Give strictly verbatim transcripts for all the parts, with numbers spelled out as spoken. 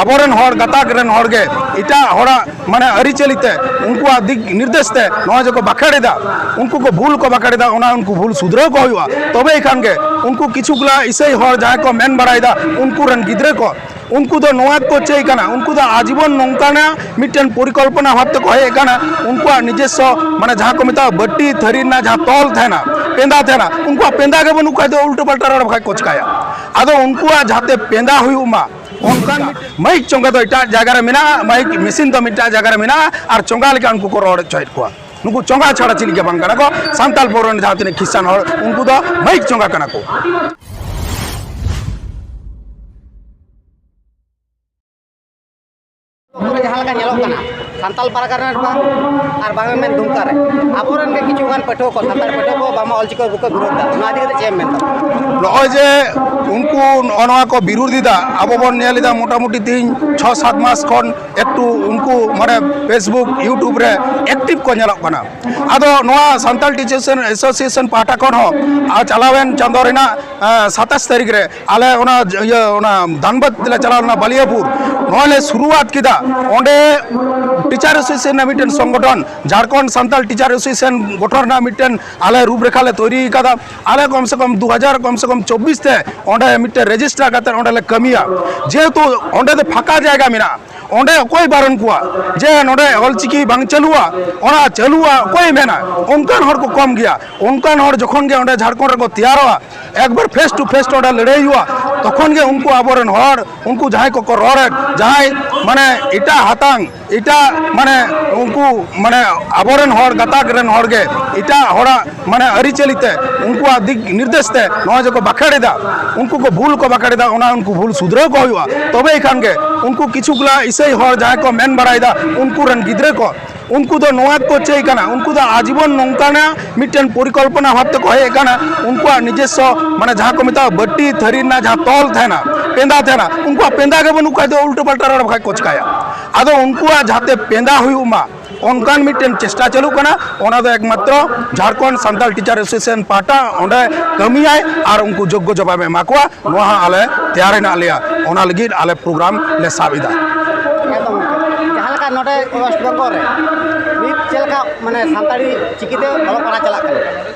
ᱟᱵᱚᱨᱮᱱ ᱦᱚᱲ, ᱜᱟᱛᱟᱠ ᱨᱮᱱ ᱦᱚᱲ ᱜᱮ ᱮᱴᱟᱜ ᱦᱚᱲᱟᱜ ᱢᱟᱱᱮ ᱟᱹᱨᱤᱪᱟᱹᱞᱤ ᱛᱮ, ᱩᱱᱠᱩᱣᱟᱜ ᱫᱤᱠ ᱱᱤᱨᱫᱮᱥ ᱛᱮ ᱱᱚᱣᱟ ᱡᱮᱠᱚ ᱵᱟᱠᱷᱮᱲ ᱮᱫᱟ, ᱩᱱᱠᱩ ᱠᱚ ᱵᱷᱩᱞ ᱠᱚ ᱵᱟᱠᱷᱮᱲ ᱮᱫᱟ, ᱚᱱᱟ ᱩᱱᱠᱩ ᱵᱷᱩᱞ ᱥᱩᱫᱷᱨᱟᱹᱣ ᱠᱚ ᱦᱩᱭᱩᱜᱼᱟ᱾ ᱛᱚᱵᱮ ᱠᱷᱟᱱ ᱜᱮ ᱩᱱᱠᱩ ᱠᱤᱪᱷᱩ ᱜᱩᱞᱟ ᱤᱥᱟᱹᱭ ᱦᱚᱲ ᱡᱟᱦᱟᱸᱭ ᱠᱚ ᱢᱮᱱ ᱵᱟᱲᱟᱭᱮᱫᱟ, ᱩᱱᱠᱩ ᱨᱮᱱ ᱜᱤᱫᱽᱨᱟᱹ ᱠᱚ, ᱩᱱᱠᱩ ᱫᱚ ᱱᱚᱣᱟ ᱠᱚ ᱪᱟᱹᱭ ᱠᱟᱱᱟ, ᱩᱱᱠᱩ ᱫᱚ ᱟᱡᱤᱵᱚᱱ ᱱᱚᱝᱠᱟᱱᱟᱜ ᱢᱤᱫᱴᱮᱱ ᱯᱚᱨᱤᱠᱚᱞᱯᱚᱱᱟ ᱵᱷᱟᱵ ᱛᱮᱠᱚ ᱦᱮᱡ ᱟᱠᱟᱱᱟ᱾ ᱩᱱᱠᱩᱣᱟᱜ ᱱᱤᱡᱮᱥᱥᱚ ᱢᱟᱱᱮ ᱡᱟᱦᱟᱸ ᱠᱚ ᱢᱮᱛᱟᱜᱼᱟ ᱵᱟᱹᱴᱤ ᱛᱷᱟᱹᱨᱤ ᱨᱮᱱᱟᱜ ᱡᱟᱦᱟᱸ ᱛᱚᱞ ᱛᱟᱦᱮᱱᱟ, ᱯᱮᱸᱫᱟ ᱛᱟᱦᱮᱱᱟ, ᱩᱱᱠᱩᱣᱟᱜ ᱯᱮᱸᱫᱟ ᱜᱮ ᱵᱟᱹᱱᱩᱜ ᱠᱷᱟᱡ ᱫᱚ ᱩᱞᱴᱟᱹ ᱯᱟᱞᱴᱟ ᱨᱚᱲ ᱵᱟᱠᱷᱟᱡ ᱠᱚ ᱪᱤᱠᱟᱭᱟ? ᱟᱫᱚ ᱩᱱᱠᱩᱣᱟᱜ ᱡᱟᱛᱮ ᱯᱮᱸᱫᱟ ᱦᱩᱭᱩᱜ ᱢᱟ, ᱚᱱᱠᱟᱱ ᱢᱤᱫ ᱢᱟᱭᱤᱠ ᱪᱚᱸᱜᱟ ᱫᱚ ᱮᱴᱟᱜ ᱡᱟᱭᱜᱟ ᱨᱮ ᱢᱮᱱᱟᱜᱼᱟ, ᱢᱟᱭᱤᱠ ᱢᱮᱥᱤᱱ ᱫᱚ ᱢᱤᱫᱴᱟᱜ ᱡᱟᱭᱜᱟ ᱨᱮ ᱢᱮᱱᱟᱜᱼᱟ, ᱟᱨ ᱪᱚᱸᱜᱟ ᱞᱮᱠᱟ ᱩᱱᱠᱩ ᱠᱚ ᱨᱚᱲ ᱦᱚᱪᱚᱭᱮᱫ ᱠᱚᱣᱟ᱾ ᱱᱩᱠᱩ ᱪᱚᱸᱜᱟ ᱪᱷᱟᱲᱟ ᱪᱮᱫ ᱜᱮ ᱵᱟᱝ ᱠᱟᱱᱟ ᱠᱚ᱾ ᱥᱟᱱᱛᱟᱞ ᱯᱟᱹᱣᱨᱟᱹ ᱨᱮᱱ ᱡᱟᱦᱟᱸ ᱛᱤᱱᱟᱹᱜ ᱠᱷᱨᱤᱥᱴᱟᱱ ᱦᱚᱲ, ᱩᱱᱠᱩ ᱫᱚ ᱢᱟᱭᱤᱠ ᱪᱚᱸᱜᱟ ᱠᱟᱱᱟ ᱠᱚ᱾ ᱯᱩᱨᱟᱹ ᱡᱟᱦᱟᱸ ᱞᱮᱠᱟ ᱧᱮᱞᱚᱜ ᱠᱟᱱᱟ, ᱥᱟᱱᱛᱟᱞ ᱯᱟᱨᱜᱟᱱᱟ ᱨᱮ ᱵᱟᱝ, ᱟᱨ ᱵᱟᱝ ᱮᱢ ᱢᱮᱱ ᱫᱩᱢᱠᱟ ᱨᱮ, ᱟᱵᱚᱨᱮᱱ ᱜᱮ ᱠᱤᱪᱷᱩ ᱜᱟᱱ ᱯᱟᱹᱴᱷᱩᱣᱟᱹ ᱠᱚ, ᱥᱟᱱᱛᱟᱲ ᱯᱟᱹᱴᱷᱩᱣᱟᱹ ᱠᱚ ᱵᱟᱝᱢᱟ ᱚᱞᱪᱤᱠᱤ ᱵᱟᱠᱚ ᱵᱤᱨᱳᱫ ᱫᱟ, ᱱᱚᱣᱟ ᱤᱫᱤ ᱠᱟᱛᱮ ᱪᱮᱫ ᱮᱢ ᱢᱮᱱ ᱛᱟᱢᱟ? ᱱᱚᱜᱼᱚᱭ ᱡᱮ ᱩᱱᱠᱩ ᱱᱚᱜᱼᱚ ᱱᱚᱣᱟ ᱠᱚ ᱵᱤᱨᱳᱫ ᱮᱫᱟ, ᱟᱵᱚ ᱵᱚᱱ ᱧᱮᱞ ᱮᱫᱟ ᱢᱚᱴᱟᱢᱩᱴᱤ ᱛᱮᱦᱮᱧ ᱪᱷᱚ ᱥᱟᱛ ᱢᱟᱥ ᱠᱷᱚᱱ ᱮᱠᱴᱩ ᱩᱱᱠᱩ ᱢᱟᱱᱮ Facebook, YouTube ᱨᱮ active ᱠᱚ ᱧᱮᱞᱚᱜ ᱠᱟᱱᱟ᱾ ᱟᱫᱚ ᱱᱚᱣᱟ ᱥᱟᱱᱛᱟᱞ ᱴᱤᱪᱟᱨᱥ ᱮᱥᱳᱥᱤᱭᱮᱥᱚᱱ ᱯᱟᱦᱴᱟ ᱠᱷᱚᱱ ᱦᱚᱸ ᱟᱨ ᱪᱟᱞᱟᱣᱮᱱ ᱪᱟᱸᱫᱳ ᱨᱮᱱᱟᱜ, ᱟᱸ, ᱥᱟᱛᱟᱥ ᱛᱟᱹᱨᱤᱠᱷ ᱨᱮ ᱟᱞᱮ ᱚᱱᱟ ᱤᱭᱟᱹ, ᱚᱱᱟ ᱫᱷᱟᱱᱵᱟᱫᱽ ᱞᱮ ᱪᱟᱞᱟᱣ ᱞᱮᱱᱟ, ᱵᱟᱞᱤᱭᱟᱯᱩᱨ᱾ ᱱᱚᱜᱼᱚᱭ ᱞᱮ ᱥᱩᱨᱩᱣᱟᱛ ᱠᱮᱫᱟ᱾ ᱚᱸᱰᱮ ᱴᱤᱪᱟᱨ ᱮᱥᱳᱥᱤᱭᱮᱥᱚᱱ ᱨᱮᱱᱟᱜ ᱢᱤᱫᱴᱮᱱ ᱥᱚᱝᱜᱚᱴᱷᱚᱱ, ᱡᱷᱟᱲᱠᱷᱚᱸᱰ ᱥᱟᱱᱛᱟᱞ ᱴᱤᱪᱟᱨ ᱮᱥᱳᱥᱤᱭᱮᱥᱚᱱ ᱜᱚᱴᱷᱚᱱ ᱨᱮᱱᱟᱜ ᱢᱤᱫᱴᱮᱱ ᱟᱞᱮ ᱨᱩᱯᱨᱮᱠᱷᱟ ᱞᱮ ᱛᱳᱭᱨᱤ ᱠᱟᱫᱟ᱾ ᱟᱞᱮ ᱠᱚᱢ ᱥᱮ ᱠᱚᱢ ᱫᱩ ᱦᱟᱡᱟᱨ ᱠᱚᱢ ᱥᱮ ᱠᱚᱢ ᱪᱚᱵᱵᱤᱥ ᱛᱮ ᱚᱸᱰᱮ ᱢᱤᱫᱴᱮᱱ ᱨᱮᱡᱤᱥᱴᱟᱨ ᱠᱟᱛᱮ ᱚᱸᱰᱮ ᱞᱮ ᱠᱟᱹᱢᱤᱭᱟ᱾ ᱡᱮᱦᱮᱛᱩ ᱚᱸᱰᱮ ᱫᱚ ᱯᱷᱟᱸᱠᱟ ᱡᱟᱭᱜᱟ ᱢᱮᱱᱟᱜᱼᱟ, ᱚᱸᱰᱮ ᱚᱠᱚᱭ ᱵᱟᱨᱚᱱ ᱠᱚᱣᱟ ᱡᱮ ᱱᱚᱸᱰᱮ ᱚᱞᱪᱤᱠᱤ ᱵᱟᱝ ᱪᱟᱹᱞᱩᱜᱼᱟ? ᱚᱱᱟ ᱪᱟᱹᱞᱩᱜᱼᱟ, ᱚᱠᱚᱭ ᱢᱮᱱᱟ? ᱚᱱᱠᱟᱱ ᱦᱚᱲ ᱠᱚ ᱠᱚᱢ ᱜᱮᱭᱟ᱾ ᱚᱱᱠᱟᱱ ᱦᱚᱲ ᱡᱚᱠᱷᱚᱱ ᱜᱮ ᱚᱸᱰᱮ ᱡᱷᱟᱲᱠᱷᱚᱸᱰ ᱨᱮᱠᱚ ᱛᱮᱭᱟᱨᱚᱜᱼᱟ, ᱮᱠᱵᱟᱨ face to face ᱚᱸᱰᱮ ᱞᱟᱹᱲᱦᱟᱹᱭ ᱦᱩᱭᱩᱜᱼᱟ, ᱛᱚᱠᱷᱚᱱ ᱜᱮ ᱩᱱᱠᱩ ᱟᱵᱚᱨᱮᱱ ᱦᱚᱲ, ᱩᱱᱠᱩ ᱡᱟᱦᱟᱸᱭ ᱠᱚᱠᱚ ᱨᱚᱲᱮᱫ, ᱡᱟᱦᱟᱸᱭ ᱢᱟᱱᱮ ᱮᱴᱟᱜ ᱦᱟᱛᱟᱝ, ᱮᱴᱟᱜ ᱢᱟᱱᱮ ᱩᱱᱠᱩ ᱢᱟᱱᱮ ᱟᱵᱚᱨᱮᱱ ᱦᱚᱲ, ᱜᱟᱛᱟᱠ ᱨᱮᱱ ᱦᱚᱲ ᱜᱮ ᱮᱴᱟᱜ ᱦᱚᱲᱟᱜ ᱢᱟᱱᱮ ᱟᱹᱨᱤᱪᱟᱹᱞᱤ ᱛᱮ, ᱩᱱᱠᱩᱣᱟᱜ ᱫᱤᱠ ᱱᱤᱨᱫᱮᱥ ᱛᱮ ᱱᱚᱜᱼᱚᱭ ᱡᱮᱠᱚ ᱵᱟᱠᱷᱮᱲ ᱮᱫᱟ, ᱩᱱᱠᱩ ᱠᱚ ᱵᱷᱩᱞ ᱠᱚ ᱵᱟᱠᱷᱮᱲ ᱮᱫᱟ, ᱚᱱᱟ ᱩᱱᱠᱩ ᱵᱷᱩᱞ ᱥᱩᱫᱷᱨᱟᱹᱣ ᱠᱚ ᱦᱩᱭᱩᱜᱼᱟ᱾ ᱛᱚᱵᱮ ᱠᱷᱟᱱ ᱜᱮ ᱩᱱᱠᱩ ᱠᱤᱪᱷᱩ ᱜᱩᱞᱟ ᱤᱥᱟᱹᱭ ᱦᱚᱲ ᱡᱟᱦᱟᱸᱭ ᱠᱚ ᱢᱮᱱ ᱵᱟᱲᱟᱭᱮᱫᱟ, ᱩᱱᱠᱩ ᱨᱮᱱ ᱜᱤᱫᱽᱨᱟᱹ ᱠᱚ, ᱩᱱᱠᱩ ᱫᱚ ᱱᱚᱣᱟ ᱠᱚ ᱪᱟᱹᱭ ᱠᱟᱱᱟ, ᱩᱱᱠᱩ ᱫᱚ ᱟᱡᱤᱵᱚᱱ ᱱᱚᱝᱠᱟᱱᱟᱜ ᱢᱤᱫᱴᱮᱱ ᱯᱚᱨᱤᱠᱚᱞᱯᱚᱱᱟ ᱵᱷᱟᱵ ᱛᱮᱠᱚ ᱦᱮᱡ ᱟᱠᱟᱱᱟ᱾ ᱩᱱᱠᱩᱣᱟᱜ ᱱᱤᱡᱮᱥᱥᱚ ᱢᱟᱱᱮ ᱡᱟᱦᱟᱸ ᱠᱚ ᱢᱮᱛᱟᱜᱼᱟ ᱵᱟᱹᱴᱤ ᱛᱷᱟᱹᱨᱤ ᱨᱮᱱᱟᱜ ᱡᱟᱦᱟᱸ ᱛᱚᱞ ᱛᱟᱦᱮᱱᱟ, ᱯᱮᱸᱫᱟ ᱛᱟᱦᱮᱱᱟ, ᱩᱱᱠᱩᱣᱟᱜ ᱯᱮᱸᱫᱟ ᱜᱮ ᱵᱟᱹᱱᱩᱜ ᱠᱷᱟᱡ ᱫᱚ ᱩᱞᱴᱟᱹ ᱯᱟᱞᱴᱟ ᱨᱚᱲ ᱵᱟᱠᱷᱟᱡ ᱠᱚ ᱪᱤᱠᱟᱭᱟ? ᱟᱫᱚ ᱩᱱᱠᱩᱣᱟᱜ ᱡᱟᱛᱮ ᱯᱮᱸᱫᱟ ᱦᱩᱭᱩᱜ ᱢᱟ, ᱚᱱᱠᱟᱱ ᱢᱤᱫᱴᱮᱱ ᱪᱮᱥᱴᱟ ᱪᱟᱹᱞᱩᱜ ᱠᱟᱱᱟ᱾ ᱚᱱᱟ ᱫᱚ ᱮᱠᱢᱟᱛᱨᱚ ᱡᱷᱟᱲᱠᱷᱚᱸᱰ ᱥᱟᱱᱛᱟᱲ ᱴᱤᱪᱟᱨ ᱮᱥᱳᱥᱤᱭᱮᱥᱚᱱ ᱯᱟᱦᱴᱟ ᱚᱸᱰᱮ ᱠᱟᱹᱢᱤᱭᱟᱭ ᱟᱨ ᱩᱱᱠᱩ ᱡᱳᱜᱽᱜᱚ ᱡᱚᱵᱟᱵᱮ ᱮᱢᱟ ᱠᱚᱣᱟ᱾ ᱱᱚᱣᱟ ᱦᱚᱸ ᱟᱞᱮ ᱛᱮᱭᱟᱨ ᱦᱮᱱᱟᱜ ᱞᱮᱭᱟ, ᱚᱱᱟ ᱞᱟᱹᱜᱤᱫ ᱟᱞᱮ ᱯᱨᱳᱜᱨᱟᱢ ᱞᱮ ᱥᱟᱵ ᱮᱫᱟ᱾ ᱮᱠᱫᱚᱢ ᱜᱚᱢᱠᱮ, ᱡᱟᱦᱟᱸ ᱞᱮᱠᱟ ᱱᱚᱰᱮ ᱳᱭᱮᱥᱴ ᱵᱮᱝᱜᱚᱞ ᱨᱮ ᱱᱤᱛ ᱪᱮᱫ ᱞᱮᱠᱟ ᱢᱟᱱᱮ ᱥᱟᱱᱛᱟᱲᱤ ᱪᱤᱠᱤᱛᱮ ᱚᱞᱚᱜ ᱯᱟᱲᱦᱟᱜ ᱪᱟᱞᱟᱜ ᱠᱟᱱᱟ?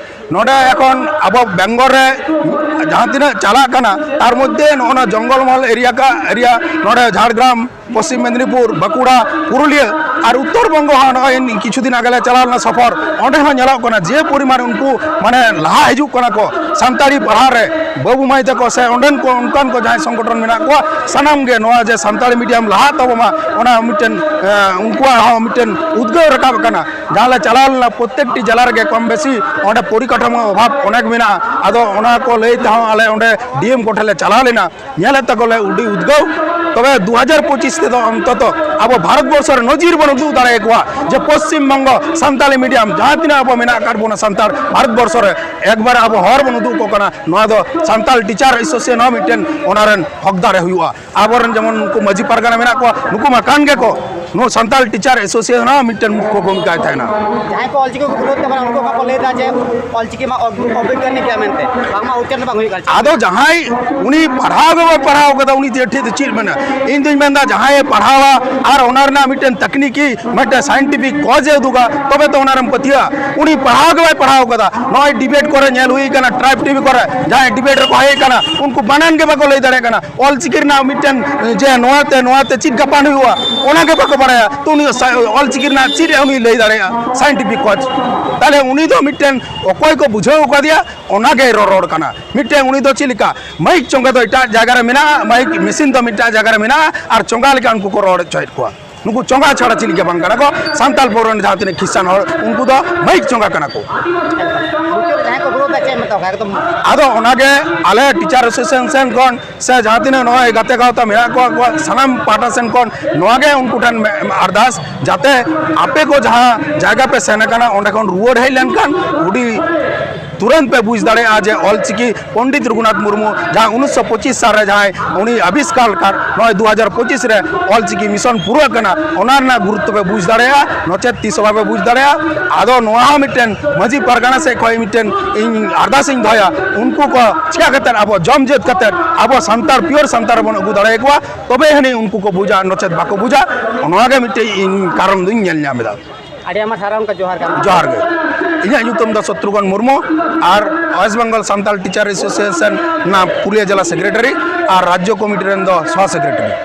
ᱱᱚᱰᱮ ᱮᱠᱷᱚᱱ ᱟᱵᱚ ᱵᱮᱝᱜᱚᱞ ᱨᱮ ᱡᱟᱦᱟᱸ ᱛᱤᱱᱟᱹᱜ ᱪᱟᱞᱟᱜ ᱠᱟᱱᱟ, ᱛᱟᱨ ᱢᱚᱫᱽᱫᱷᱮ ᱱᱚᱜᱼᱚ ᱱᱚᱣᱟ ᱡᱚᱝᱜᱚᱞ ᱢᱚᱦᱚᱞ ᱮᱨᱤᱭᱟ ᱠᱟ ᱮᱨᱤᱭᱟ, ᱱᱚᱰᱮ ᱡᱷᱟᱲᱜᱨᱟᱢ, ᱯᱚᱥᱪᱤᱢ ᱢᱮᱫᱽᱱᱤᱯᱩᱨ, ᱵᱟᱸᱠᱩᱲᱟ, ᱯᱩᱨᱩᱞᱤᱭᱟᱹ ᱟᱨ ᱩᱛᱛᱚᱨ ᱵᱚᱝᱜᱚ ᱦᱚᱸ ᱱᱚᱜᱼᱚᱭ ᱠᱤᱪᱷᱩ ᱫᱤᱱ ᱟᱜᱮ ᱞᱮ ᱪᱟᱞᱟᱣ ᱞᱮᱱᱟ ᱥᱚᱯᱷᱚᱨ, ᱚᱸᱰᱮ ᱦᱚᱸ ᱧᱮᱞᱚᱜ ᱠᱟᱱᱟ ᱡᱮ ᱯᱚᱨᱤᱢᱟᱱ ᱩᱱᱠᱩ ᱢᱟᱱᱮ ᱞᱟᱦᱟ ᱦᱤᱡᱩᱜ ᱠᱟᱱᱟ ᱠᱚ ᱥᱟᱱᱛᱟᱲᱤ ᱯᱟᱲᱦᱟᱣ ᱨᱮ, ᱵᱟᱹᱵᱩ ᱢᱟᱹᱭ ᱛᱟᱠᱚ ᱥᱮ ᱚᱸᱰᱮᱱ ᱠᱚ ᱚᱱᱠᱟᱱ ᱠᱚ ᱡᱟᱦᱟᱸᱭ ᱥᱚᱝᱜᱚᱴᱷᱚᱱ ᱢᱮᱱᱟᱜ ᱠᱚᱣᱟ, ᱥᱟᱱᱟᱢ ᱜᱮ ᱱᱚᱣᱟ ᱡᱮ ᱥᱟᱱᱛᱟᱲᱤ ᱢᱤᱰᱤᱭᱟᱢ ᱞᱟᱦᱟᱜ ᱛᱟᱵᱚ ᱢᱟ, ᱚᱱᱟ ᱢᱤᱫᱴᱮᱱ, ᱮ, ᱩᱱᱠᱩᱣᱟᱜ ᱦᱚᱸ ᱢᱤᱫᱴᱮᱱ ᱩᱫᱽᱜᱟᱹᱣ ᱨᱟᱠᱟᱵ ᱟᱠᱟᱱᱟ᱾ ᱡᱟᱦᱟᱸ ᱞᱮ ᱪᱟᱞᱟᱣ ᱞᱮᱱᱟ, ᱯᱨᱚᱛᱮᱠᱴᱤ ᱡᱮᱞᱟ ᱨᱮᱜᱮ ᱠᱚᱢ ᱵᱮᱥᱤ ᱚᱸᱰᱮ ᱯᱚᱨᱤᱠᱟᱴᱷᱟᱢᱳ ᱚᱵᱷᱟᱵᱽ ᱚᱱᱮᱠ ᱢᱮᱱᱟᱜᱼᱟ᱾ ᱟᱫᱚ ᱚᱱᱟ ᱠᱚ ᱞᱟᱹᱭ ᱛᱮᱦᱚᱸ ᱟᱞᱮ ᱚᱸᱰᱮ ᱰᱤ ᱮᱢ ᱠᱚᱴᱷᱮᱱ ᱞᱮ ᱪᱟᱞᱟᱣ ᱞᱮᱱᱟ, ᱧᱮᱞᱮᱫ ᱛᱟᱠᱚ ᱞᱮ ᱟᱹᱰᱤ ᱩᱫᱽᱜᱟᱹᱣ᱾ ᱛᱚᱵᱮ ᱫᱩ ᱦᱟᱡᱟᱨ ᱯᱚᱸᱪᱤᱥ ᱛᱮᱫᱚ ᱚᱱᱛᱚᱛᱚ ᱟᱵᱚ ᱵᱷᱟᱨᱚᱛ ᱵᱚᱨᱥᱚ ᱨᱮ ᱱᱚᱡᱤᱨ ᱵᱚᱱ ᱩᱫᱩᱜ ᱫᱟᱲᱮᱭᱟᱠᱚᱣᱟ ᱡᱮ ᱯᱚᱥᱪᱤᱢ ᱵᱚᱝᱜᱚ ᱥᱟᱱᱛᱟᱲᱤ ᱢᱤᱰᱤᱭᱟᱢ ᱡᱟᱦᱟᱸ ᱛᱤᱱᱟᱹᱜ ᱟᱵᱚ ᱢᱮᱱᱟᱜ ᱟᱠᱟᱫ ᱵᱚᱱᱟ ᱥᱟᱱᱛᱟᱲ ᱵᱷᱟᱨᱚᱛ ᱵᱚᱨᱥᱚ ᱨᱮ, ᱮᱠᱵᱟᱨᱮ ᱟᱵᱚ ᱦᱚᱨ ᱵᱚᱱ ᱩᱫᱩᱜ ᱟᱠᱚ ᱠᱟᱱᱟ᱾ ᱱᱚᱣᱟ ᱫᱚ ᱥᱟᱱᱛᱟᱲ ᱴᱤᱪᱟᱨ ᱮᱥᱳᱥᱤᱭᱮᱥᱚᱱ ᱦᱚᱸ ᱢᱤᱫᱴᱮᱱ ᱚᱱᱟ ᱨᱮᱱ ᱦᱚᱠᱫᱟᱨᱮ ᱦᱩᱭᱩᱜᱼᱟ᱾ ᱟᱵᱚᱨᱮᱱ ᱡᱮᱢᱚᱱ ᱱᱩᱠᱩ ᱢᱟᱹᱡᱷᱤ ᱯᱟᱨᱜᱟᱱᱟ ᱢᱮᱱᱟᱜ ᱠᱚᱣᱟ, ᱱᱩᱠᱩ ᱢᱟ ᱠᱟᱱ ᱜᱮᱠᱚ, ᱱᱚᱣᱟ ᱥᱟᱱᱛᱟᱲ ᱴᱤᱪᱟᱨ ᱮᱥᱳᱥᱤᱭᱮᱥᱚᱱ ᱦᱚᱸ ᱢᱤᱫᱴᱮᱱ ᱢᱩᱠᱷᱭᱚ ᱵᱷᱩᱢᱤᱠᱟᱭ ᱛᱟᱦᱮᱱᱟ᱾ ᱡᱟᱦᱟᱸᱭ ᱠᱚ ᱚᱞᱪᱤᱠᱤ ᱠᱚ ᱵᱤᱨᱳᱫ ᱛᱟᱵᱚᱱᱟ, ᱩᱱᱠᱩ ᱠᱚᱠᱚ ᱞᱟᱹᱭ ᱮᱫᱟ ᱡᱮ ᱚᱞᱪᱤᱠᱤ ᱢᱟ ᱚᱵ-, ᱚᱵᱳᱭᱜᱽᱜᱟᱱᱤᱠ ᱜᱮᱭᱟ ᱢᱮᱱᱛᱮ, ᱵᱟᱝᱢᱟ ᱩᱪᱟᱨ ᱵᱟᱝ ᱦᱩᱭᱩᱜ ᱠᱟᱱᱟ᱾ ᱟᱫᱚ ᱡᱟᱦᱟᱸᱭ ᱩᱱᱤ ᱯᱟᱲᱦᱟᱣ ᱜᱮ ᱵᱟᱭ ᱯᱟᱲᱦᱟᱣ ᱠᱟᱫᱟ, ᱩᱱᱤ ᱪᱮᱫ ᱴᱷᱤᱠ ᱫᱚ ᱪᱮᱫ ᱢᱮᱱᱟ? ᱤᱧ ᱫᱩᱧ ᱢᱮᱱᱫᱟ, ᱡᱟᱦᱟᱸᱭᱮ ᱯᱟᱲᱦᱟᱣᱟ ᱟᱨ ᱚᱱᱟ ᱨᱮᱱᱟᱜ ᱢᱤᱫᱴᱮᱱ ᱛᱟᱠᱱᱤᱠᱤ, ᱢᱤᱫᱴᱮᱱ ᱥᱟᱭᱮᱱᱴᱤᱯᱷᱤᱠ ᱠᱚᱡᱽ ᱮ ᱩᱫᱩᱜᱟ, ᱛᱚᱵᱮ ᱛᱚ ᱚᱱᱟ ᱨᱮᱢ ᱯᱟᱹᱛᱭᱟᱹᱜᱼᱟ᱾ ᱩᱱᱤ ᱯᱟᱲᱦᱟᱣ ᱜᱮ ᱵᱟᱭ ᱯᱟᱲᱦᱟᱣ ᱠᱟᱫᱟ᱾ ᱱᱚᱜᱼᱚᱭ ᱰᱤᱵᱮᱴ ᱠᱚᱨᱮ ᱧᱮᱞ ᱦᱩᱭ ᱠᱟᱱᱟ, ᱴᱨᱟᱭᱤᱵᱽ ᱴᱤᱵᱷᱤ ᱠᱚᱨᱮ ᱡᱟᱦᱟᱸᱭ ᱰᱤᱵᱮᱴ ᱨᱮᱠᱚ ᱦᱮᱡ ᱠᱟᱱᱟ, ᱩᱱᱠᱩ ᱵᱟᱱᱟᱱ ᱜᱮ ᱵᱟᱠᱚ ᱞᱟᱹᱭ ᱫᱟᱲᱮᱭᱟᱜ ᱠᱟᱱᱟ᱾ ᱚᱞᱪᱤᱠᱤ ᱨᱮᱱᱟᱜ ᱢᱤᱫᱴᱮᱱ, ᱡᱮ ᱱᱚᱣᱟᱛᱮ, ᱱᱚᱣᱟᱛᱮ ᱪᱮᱫ ᱜᱟᱯᱟᱱ ᱦᱩᱭᱩᱜᱼᱟ, ᱚᱱᱟ ᱜᱮ ᱵᱟᱠᱚ ᱵᱟᱲᱟᱭᱟ᱾ ᱛᱚ ᱩᱱᱤ ᱫᱚ ᱥᱟ-, ᱚᱞᱪᱤᱠᱤ ᱨᱮᱱᱟᱜ ᱪᱮᱫ ᱮ ᱩᱱᱤ ᱞᱟᱹᱭ ᱫᱟᱲᱮᱭᱟᱜᱼᱟ, ᱥᱟᱭᱮᱱᱴᱤᱯᱷᱤᱠ ᱠᱚᱡᱽ? ᱛᱟᱦᱞᱮ ᱩᱱᱤ ᱫᱚ ᱢᱤᱫᱴᱮᱱ ᱚᱠᱚᱭ ᱠᱚ ᱵᱩᱡᱷᱟᱹᱣ ᱟᱠᱟᱫᱮᱭᱟ, ᱚᱱᱟ ᱜᱮᱭ ᱨᱚᱨᱚᱲ ᱠᱟᱱᱟ᱾ ᱢᱤᱫᱴᱮᱱ ᱩᱱᱤ ᱫᱚ ᱪᱮᱫ ᱞᱮᱠᱟ, ᱢᱟᱭᱤᱠ ᱪᱚᱸᱜᱟ ᱫᱚ ᱮᱴᱟᱜ ᱡᱟᱭᱜᱟ ᱨᱮ ᱢᱮᱱᱟᱜᱼᱟ, ᱢᱟᱭᱤᱠ ᱢᱮᱥᱤᱱ ᱫᱚ ᱢᱤᱫᱴᱟᱜ ᱡᱟᱭᱜᱟ ᱨᱮ ᱢᱮᱱᱟᱜᱼᱟ, ᱟᱨ ᱪᱚᱸᱜᱟ ᱞᱮᱠᱟ ᱩᱱᱠᱩ ᱠᱚ ᱨᱚᱲ ᱦᱚᱪᱚᱭᱮᱫ ᱠᱚᱣᱟ᱾ ᱱᱩᱠᱩ ᱪᱚᱸᱜᱟ ᱪᱷᱟᱲᱟ ᱪᱮᱫ ᱜᱮ ᱵᱟᱝ ᱠᱟᱱᱟ ᱠᱚ᱾ ᱥᱟᱱᱛᱟᱲ ᱯᱚᱨ ᱨᱮᱱ ᱡᱟᱦᱟᱸ ᱛᱤᱱᱟᱹᱜ ᱠᱷᱨᱤᱥᱴᱟᱱ ᱦᱚᱲ, ᱩᱱᱠᱩ ᱫᱚ ᱢᱟᱭᱤᱠ ᱪᱚᱸᱜᱟ ᱠᱟᱱᱟ ᱠᱚ᱾ ᱢᱩᱪᱟᱹᱫ ᱨᱮ ᱡᱟᱦᱟᱸᱭ ᱠᱚ ᱵᱤᱨᱳᱫᱷ ᱫᱟ, ᱪᱮᱫ ᱮᱢ ᱢᱮᱛᱟ ᱠᱚᱣᱟ? ᱮᱠᱫᱚᱢ᱾ ᱟᱫᱚ ᱚᱱᱟᱜᱮ ᱟᱞᱮ ᱴᱤᱪᱟᱨ ᱮᱥᱳᱥᱤᱭᱮᱥᱚᱱ ᱥᱮᱱ ᱠᱷᱚᱱ ᱥᱮ ᱡᱟᱦᱟᱸ ᱛᱤᱱᱟᱹᱜ ᱱᱚᱜᱼᱚᱭ ᱜᱟᱛᱮ ᱜᱟᱶᱛᱟ ᱢᱮᱱᱟᱜ ᱠᱚᱣᱟ, ᱠᱚᱣᱟᱜ ᱥᱟᱱᱟᱢ ᱯᱟᱦᱴᱟ ᱥᱮᱱ ᱠᱷᱚᱱ ᱱᱚᱣᱟ ᱜᱮ ᱩᱱᱠᱩ ᱴᱷᱮᱱ ᱢᱮ-, ᱟᱨᱫᱟᱥ, ᱡᱟᱛᱮ ᱟᱯᱮ ᱠᱚ ᱡᱟᱦᱟᱸ ᱡᱟᱭᱜᱟ ᱯᱮ ᱥᱮᱱ ᱟᱠᱟᱱᱟ, ᱚᱸᱰᱮ ᱠᱷᱚᱱ ᱨᱩᱣᱟᱹᱲ ᱦᱮᱡ ᱞᱮᱱᱠᱷᱟᱱ ᱟᱹᱰᱤ ᱛᱩᱨᱟᱹᱱᱛ ᱯᱮ ᱵᱩᱡᱽ ᱫᱟᱲᱮᱭᱟᱜᱼᱟ ᱡᱮ ᱚᱞᱪᱤᱠᱤ ᱯᱚᱱᱰᱤᱛ ᱨᱚᱜᱷᱩᱱᱟᱛᱷ ᱢᱩᱨᱢᱩ ᱡᱟᱦᱟᱸ ᱩᱱᱤᱥᱥᱚ ᱯᱚᱸᱪᱤᱥ ᱥᱟᱞ ᱨᱮ ᱡᱟᱦᱟᱸᱭ ᱩᱱᱤ ᱟᱵᱤᱥᱠᱟᱨ ᱟᱠᱟᱫ, ᱱᱚᱜᱼᱚᱭ ᱫᱩ ᱦᱟᱡᱟᱨ ᱯᱚᱸᱪᱤᱥ ᱨᱮ ᱚᱞᱪᱤᱠᱤ ᱢᱤᱥᱚᱱ ᱯᱩᱨᱟᱹᱜ ᱠᱟᱱᱟ, ᱚᱱᱟ ᱨᱮᱱᱟᱜ ᱜᱩᱨᱩᱛᱛᱚ ᱯᱮ ᱵᱩᱡᱽ ᱫᱟᱲᱮᱭᱟᱜᱼᱟ, ᱱᱚᱪᱮᱛ ᱛᱤᱥ ᱦᱚᱸ ᱵᱟᱯᱮ ᱵᱩᱡᱽ ᱫᱟᱲᱮᱭᱟᱜᱼᱟ᱾ ᱟᱫᱚ ᱱᱚᱣᱟ ᱦᱚᱸ ᱢᱤᱫᱴᱮᱱ ᱢᱟᱹᱡᱷᱤ ᱯᱟᱨᱜᱟᱱᱟ ᱥᱮᱫ ᱠᱷᱚᱱ ᱢᱤᱫᱴᱮᱱ ᱤᱧ ᱟᱨᱫᱟᱥ ᱤᱧ ᱫᱚᱦᱚᱭᱟ, ᱩᱱᱠᱩ ᱠᱚ ᱪᱤᱠᱟ ᱠᱟᱛᱮᱫ ᱟᱵᱚ ᱡᱚᱢ ᱡᱟᱹᱛ ᱠᱟᱛᱮᱫ ᱟᱵᱚ ᱥᱟᱱᱛᱟᱲ, ᱯᱤᱭᱳᱨ ᱥᱟᱱᱛᱟᱲ ᱵᱚᱱ ᱟᱹᱜᱩ ᱫᱟᱲᱮᱭᱟᱠᱚᱣᱟ, ᱛᱚᱵᱮ ᱦᱟᱹᱱᱤ ᱩᱱᱠᱩ ᱠᱚ ᱵᱩᱡᱟ, ᱱᱚᱪᱮᱛ ᱵᱟᱠᱚ ᱵᱩᱡᱟ᱾ ᱱᱚᱣᱟ ᱜᱮ ᱢᱤᱫᱴᱮᱡ ᱤᱧ ᱠᱟᱨᱚᱱ ᱫᱚᱧ ᱧᱮᱞ ᱧᱟᱢ ᱮᱫᱟ᱾ ᱟᱹᱰᱤ ᱟᱭᱢᱟ ᱥᱟᱨᱦᱟᱣ, ᱚᱱᱠᱟ ᱡᱚᱦᱟᱨ ᱜᱮ᱾ ᱡᱚᱦᱟᱨ ᱜᱮ᱾ ᱤᱧᱟᱹᱜ ᱧᱩᱛᱩᱢ ᱫᱚ ᱥᱚᱛᱨᱩᱜᱷᱚᱱ ᱢᱩᱨᱢᱩ ᱟᱨ west Bengal Santal teacher association ᱨᱮᱱᱟᱜ ᱯᱩᱨᱩᱞᱤᱭᱟᱹ ᱡᱮᱞᱟ ᱥᱮᱠᱨᱮᱴᱟᱨᱤ ᱟᱨ ᱨᱟᱡᱽᱡᱚ ᱠᱚᱢᱤᱴᱤ ᱨᱮᱱ ᱫᱚ ᱥᱚᱦ ᱥᱮᱠᱨᱮᱴᱟᱨᱤ᱾